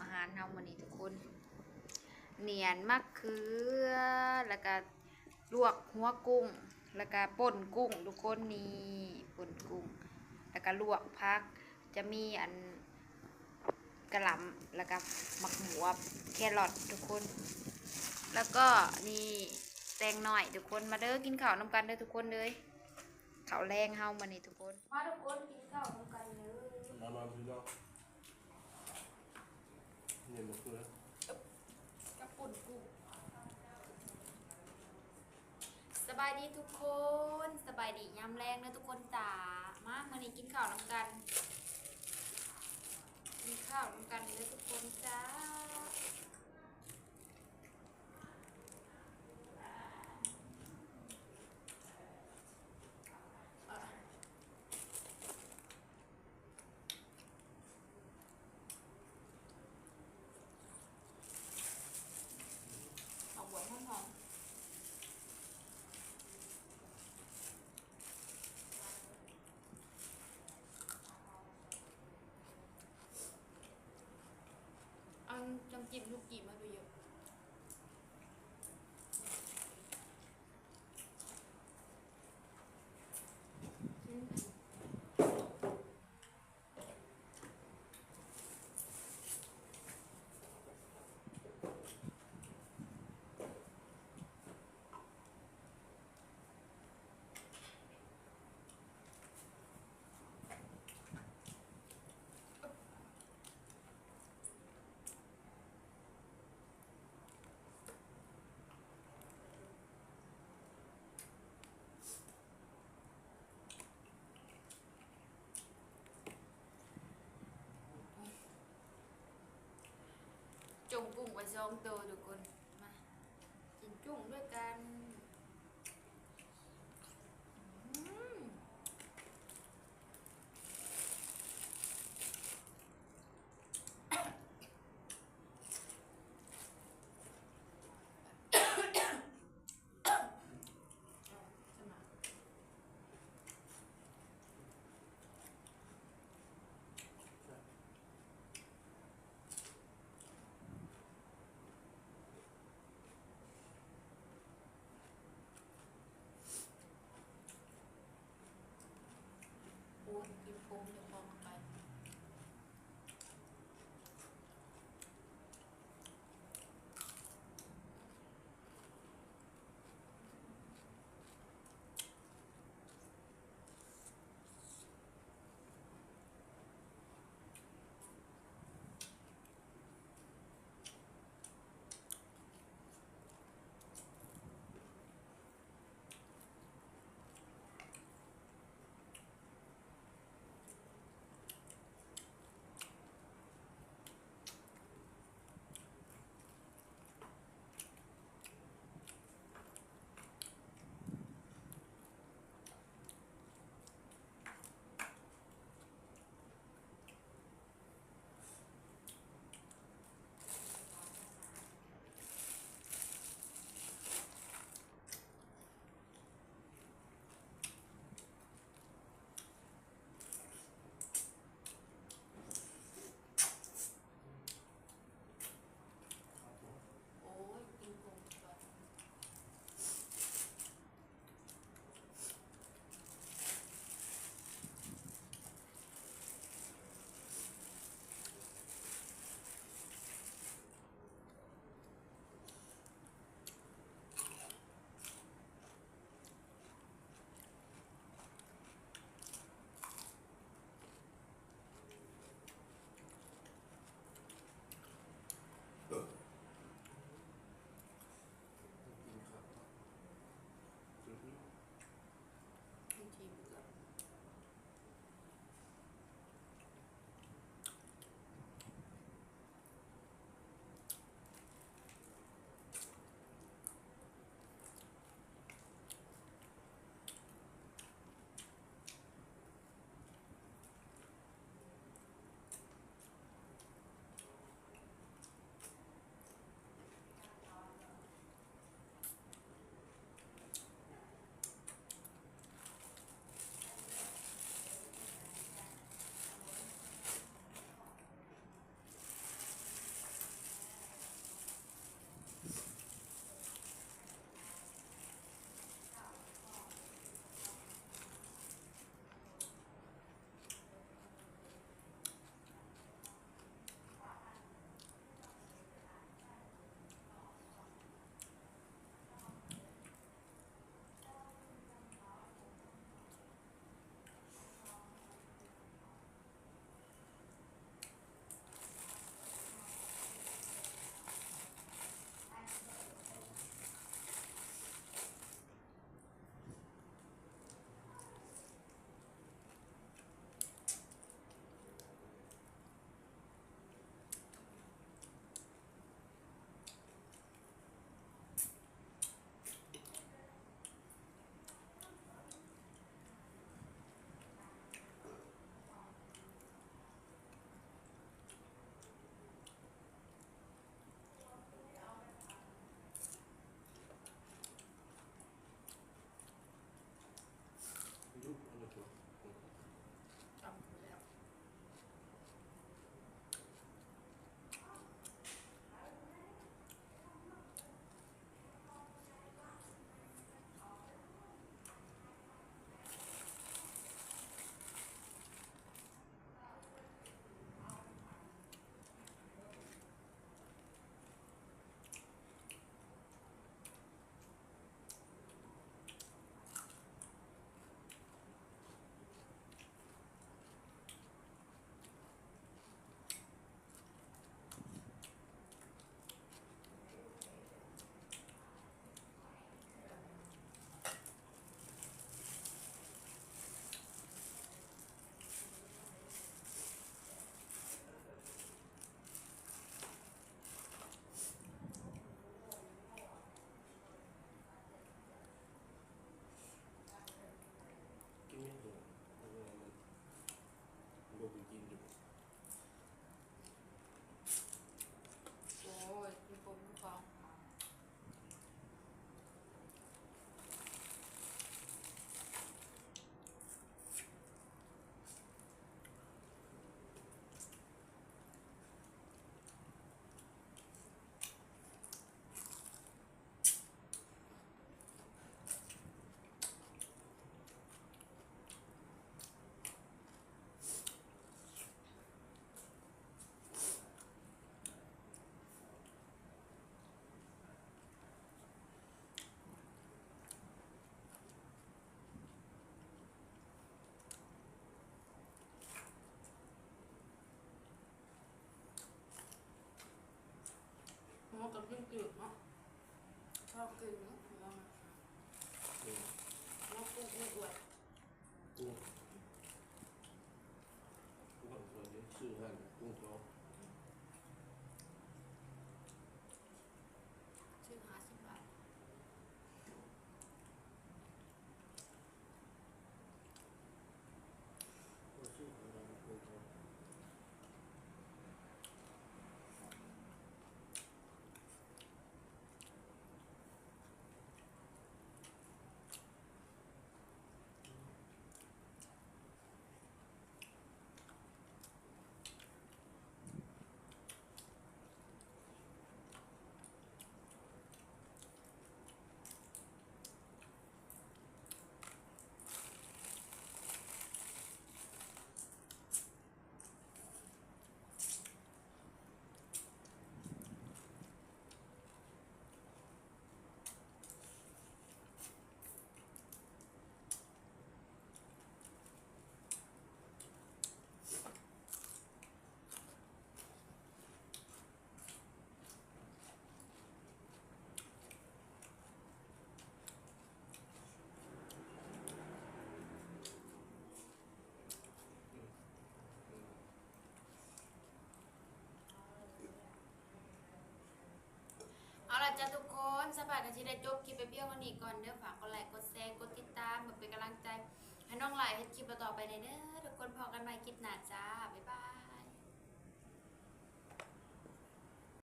ອາຫານເຮົາມື້ນີ້ທຸກຄົນ ໜຽນໝາກເຂືອ ແລ້ວກະລວກຫົວກຸ້ງ ແລ້ວກະປົ່ນກຸ້ງທຸກຄົນ ນີ້ປົ່ນກຸ້ງ ແລ້ວກະລວກຜັກ ຈະມີອັນກະຫຼ່ຳ ແລ້ວກະໝາກບວບ ແຄຣອດທຸກຄົນ ແລ້ວກໍນີ້ແຕງນ້ອຍທຸກຄົນ ມາເດີ ກິນເຂົ້ານຳກັນເດີທຸກຄົນເດີ ເຂົ້າແລງເຮົາມື້ນີ້ທຸກຄົນ ມາທຸກຄົນກິນເຂົ້ານຳກັນເດີ ມາໆ ພີ່ນ້ອງ ນີ້ມະເຂືອ ກັບປົ່ນກຸ້ງ ສະບາຍດີທຸກຄົນ ສະບາຍດີຍາມແລງເດີທຸກຄົນຈ້າ ມາ ມື້ນີ້ກິນເຂົ້ານຳກັນ ກິນເຂົ້ານຳກັນເດີທຸກຄົນຈ້າ. ຫອມ ຫອມ ຫອມ ຫອມ. ເອົານ້ຳຈິ້ມສຸກີ້ມາດ້ວຍເດີ້. ຈົ່ງກຸ້ງໄວ້ສອງໂຕທຸກຄົນ ມາກິນກຸ້ງດ້ວຍກັນ. ອືມ. ກິນຈືດເນາະ ພໍກິນເນາະ ອືມ ເນາະ ປຸງອວດໆ ອືມ ປຸງອວດໆ ຊື້ຮ້ານປຸງເຂົາ ຊື້ຫ້າສິບບາດ. ເອົາລະຈ້າທຸກຄົນ ສະພາກໍຊິໄດ້ຈົບຄລິບໄປພຽງເທົ່ານີ້ກ່ອນເດີ. ຝາກກົດໄລ ກົດແຊ ກົດຕິດຕາມ ເພື່ອເປັນກຳລັງໃຈໃຫ້ນ້ອງຫຼ້າເຮັດຄລິບຕໍ່ໆໄປແດ່ເດີທຸກຄົນ. ພໍ້ກັນໃໝ່ຄລິບໜ້າຈ້າ ບາຍບາຍ.